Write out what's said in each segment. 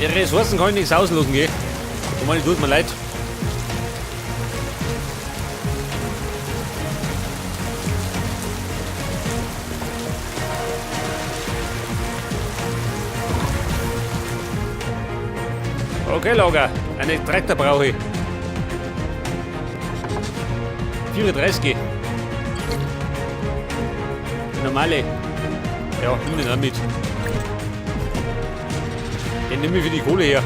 Die Ressourcen kann ich nichts auslassen, gell? Ich meine, tut mir leid. Okay, Lager. Einen Traktor brauche ich. 34. Die normale. Ja, nimm den auch mit. Den nehme ich für die Kohle her.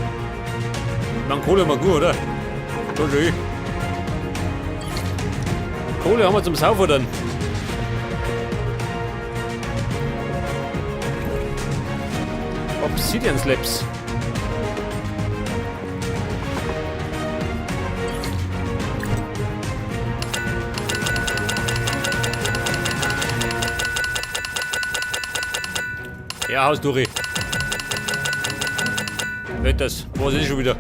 Ich meine, Kohle haben wir gut, oder? Schon schön. Kohle haben wir zum Saufen dann. Obsidian Slabs. Ja, Haus durch. Wird das? Was ist schon wieder?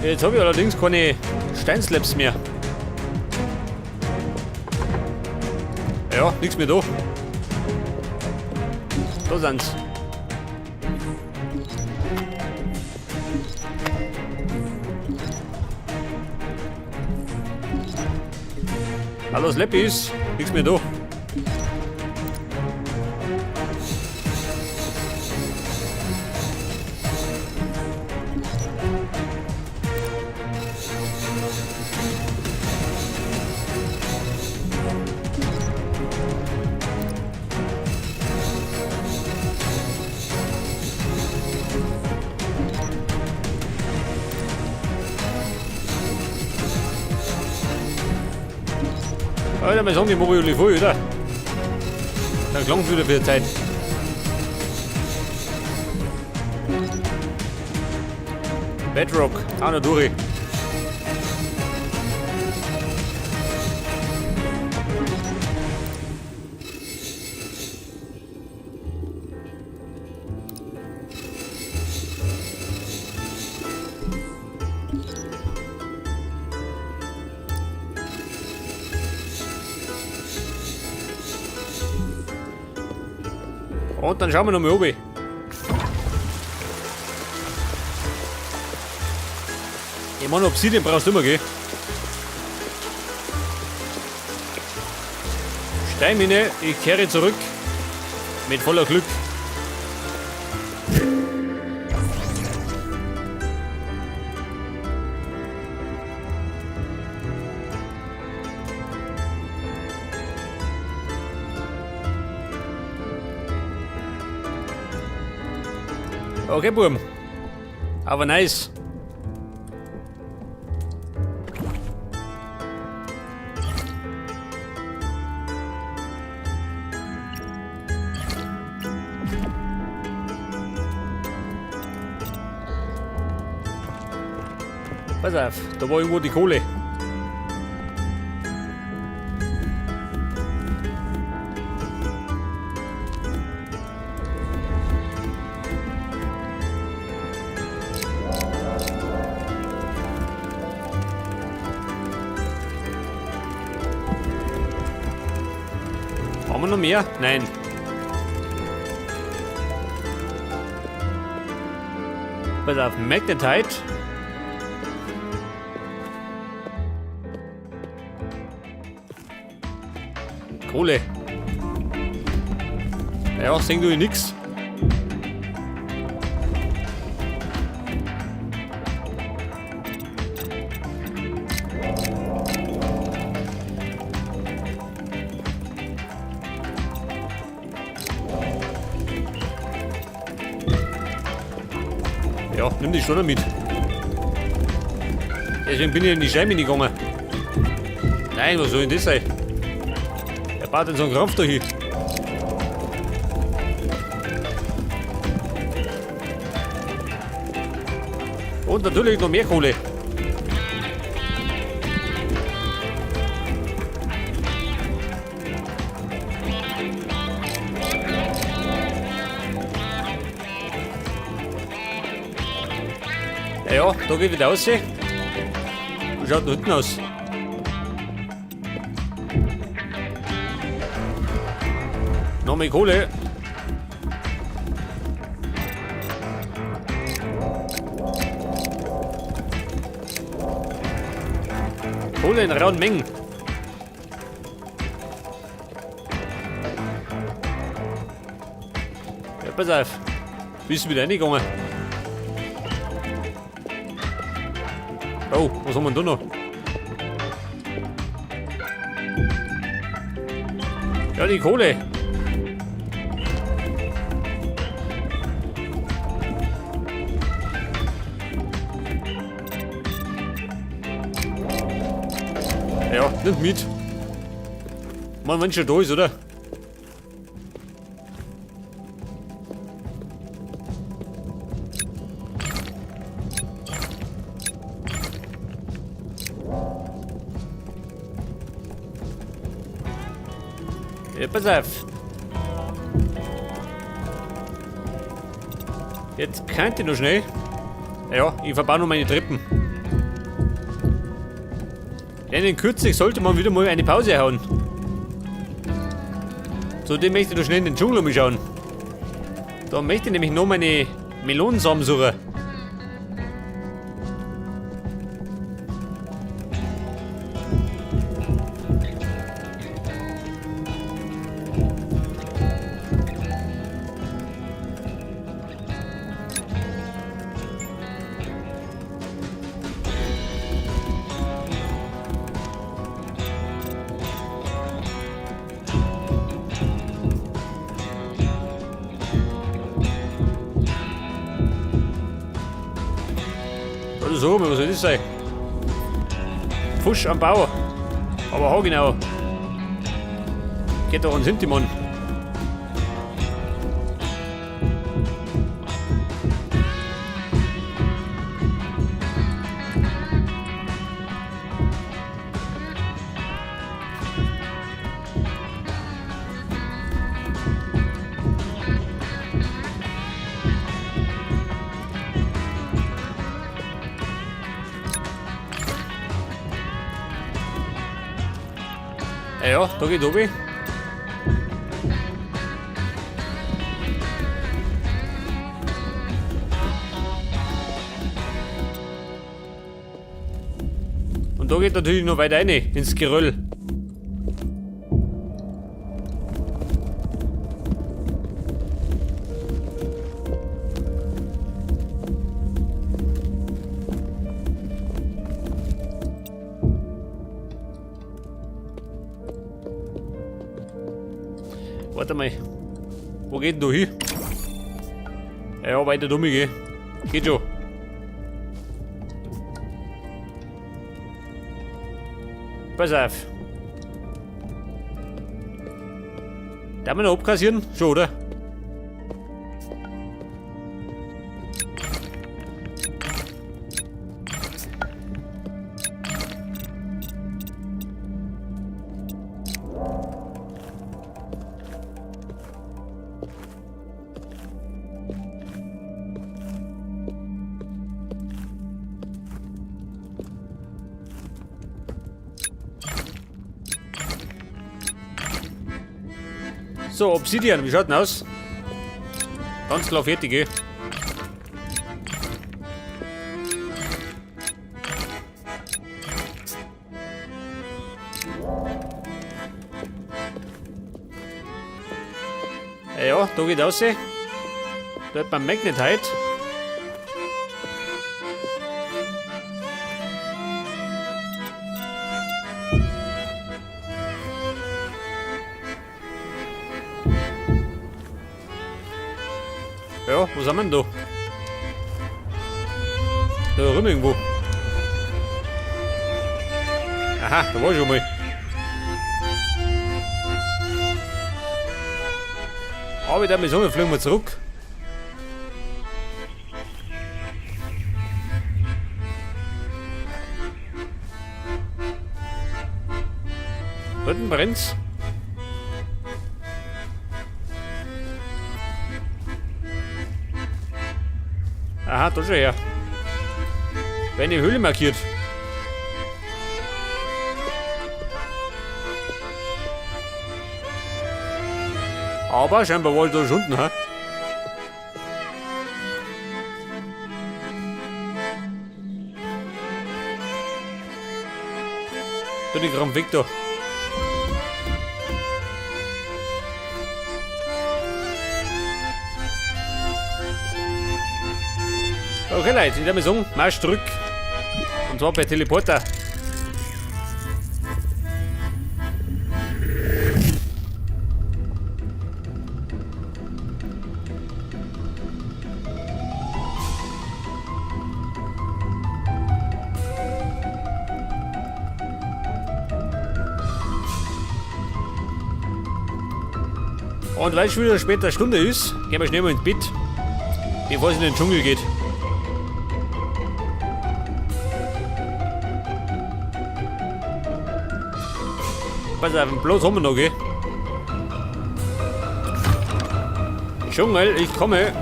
Jetzt habe ich allerdings keine Steinslabs mehr. Ja, nichts mehr da. Da sind's. Hallo Slappys, nichts mehr da. Alter, mal sagen, die mache ich voll, oder? Dann klang's wieder für die Zeit. Bedrock, auch noch durch. Und dann schauen wir nochmal oben. Ich meine, Obsidian brauchst du immer, gell? Steinmine, ich kehre zurück. Mit voller Glück. Okay, Burm. Aber nice. Pass auf, da war irgendwo die Kohle. Haben wir noch mehr? Nein. Pass auf, Magnetite. Kohle. Ja, sehen du nix. Ja, nimm die schon mit. Deswegen bin ich in die Scheibe gegangen. Nein, was soll denn das sein? Er baut denn so einen Krampf da hin. Und natürlich noch mehr Kohle. Ja, ja, da geht wieder raus. Wie schaut da hinten aus? Noch mehr Kohle. Kohle in rauen Mengen. Ja, pass auf. Bist du wieder reingegangen? Oh, was haben wir denn da noch? Ja, die Kohle. Ja, nimmt mit. Mann, wenn schon da ist, oder? Ja, pass auf. Jetzt könnt ihr noch schnell. Ja, ich verbaue noch meine Treppen. Denn in Kürze sollte man wieder mal eine Pause hauen. Zudem möchte ich noch schnell in den Dschungel umschauen. Da möchte ich nämlich noch meine Melonensamen suchen. Also so, was soll das sein? Fusch am Bau. Aber hau genau. Geht doch ans Hintermann. Ja, ja, da geht oben. Und da geht natürlich noch weiter rein, ins Geröll. Warte mal. Wo geht denn da hin? Ja, weiter dumm, gell? Geht schon. Pass auf. Darf man noch abkassieren? Schon, oder? So, Obsidian, wie schaut denn aus? Ganz klar fertig, gell? Ja, da geht raus. Da hat man Magnetite. Ja, wo sind wir denn da? Da rum irgendwo. Aha, da war ich schon mal. Aber ich darf mich sagen, fliegen wir zurück. Hinten brennt's. Aha, da schon her. Eine Höhle markiert. Aber scheinbar war ich da schon unten, hä? Da den Gramm weg da. Okay, Leute, ich werde mal sagen, Marsch zurück. Und zwar bei Teleporter. Und weil es schon wieder später Stunde ist, gehen wir schnell mal ins Bett, bevor es in den Dschungel geht. Pass auf, den Platz haben wir noch, gell? Dschungel, ich komme.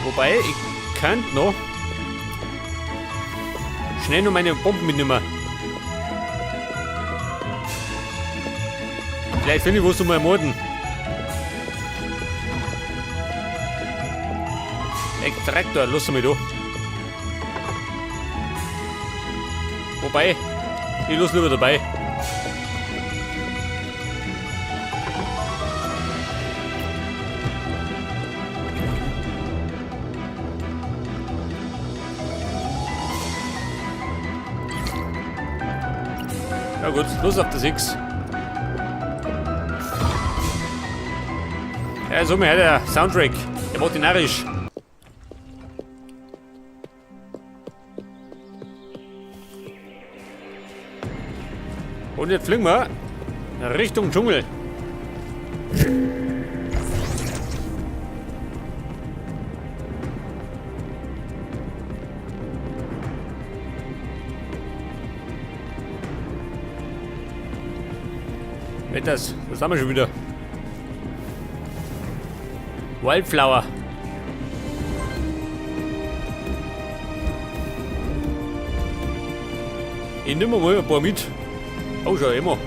Wobei, ich könnte noch schnell noch meine Bomben mitnehmen. Vielleicht finde ich was zum Ermorden. Extraktor, lass mich da. Wobei, ich lass lieber dabei. Ja gut, los auf das X. Ja, so mir der Soundtrack. Der macht ihn narrisch. Und jetzt fliegen wir Richtung Dschungel. Das haben wir schon wieder. Wildflower. Ich nehme mal ein paar mit. Oh, schau immer.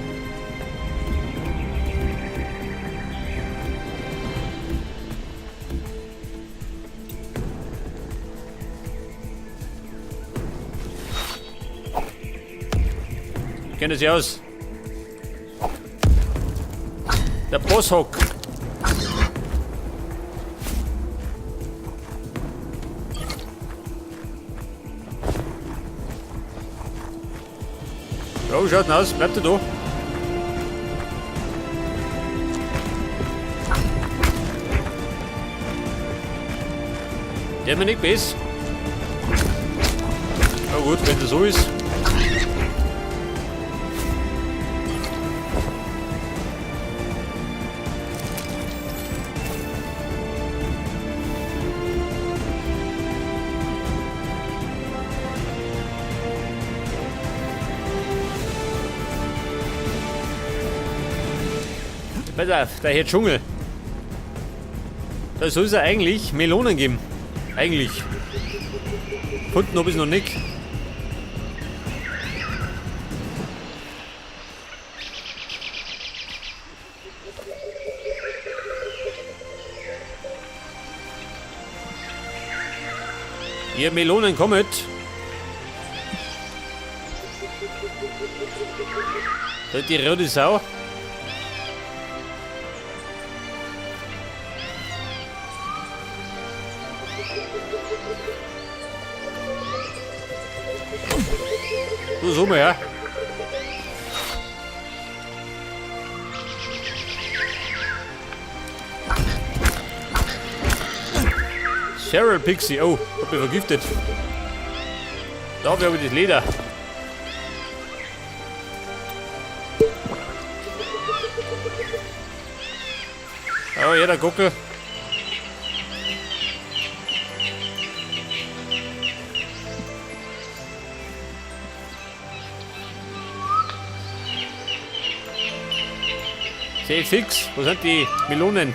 Kennt sich aus. Der Bosshock. Ja, wie schaut denn aus? Bleibt er da? Der hat mir nicht besser. Na gut, wenn das so ist. Pass auf, da hier Dschungel. Da soll es ja eigentlich Melonen geben. Eigentlich. Gefunden habe ich es noch nicht. Ihr Melonen, kommet. Da die rote Sau. Du, so mal, ja. Cheryl Pixie, oh, hab mich vergiftet. Dafür habe ich das Leder. Oh, ja, der Gockel. Sehr fix. Wo sind die Melonen?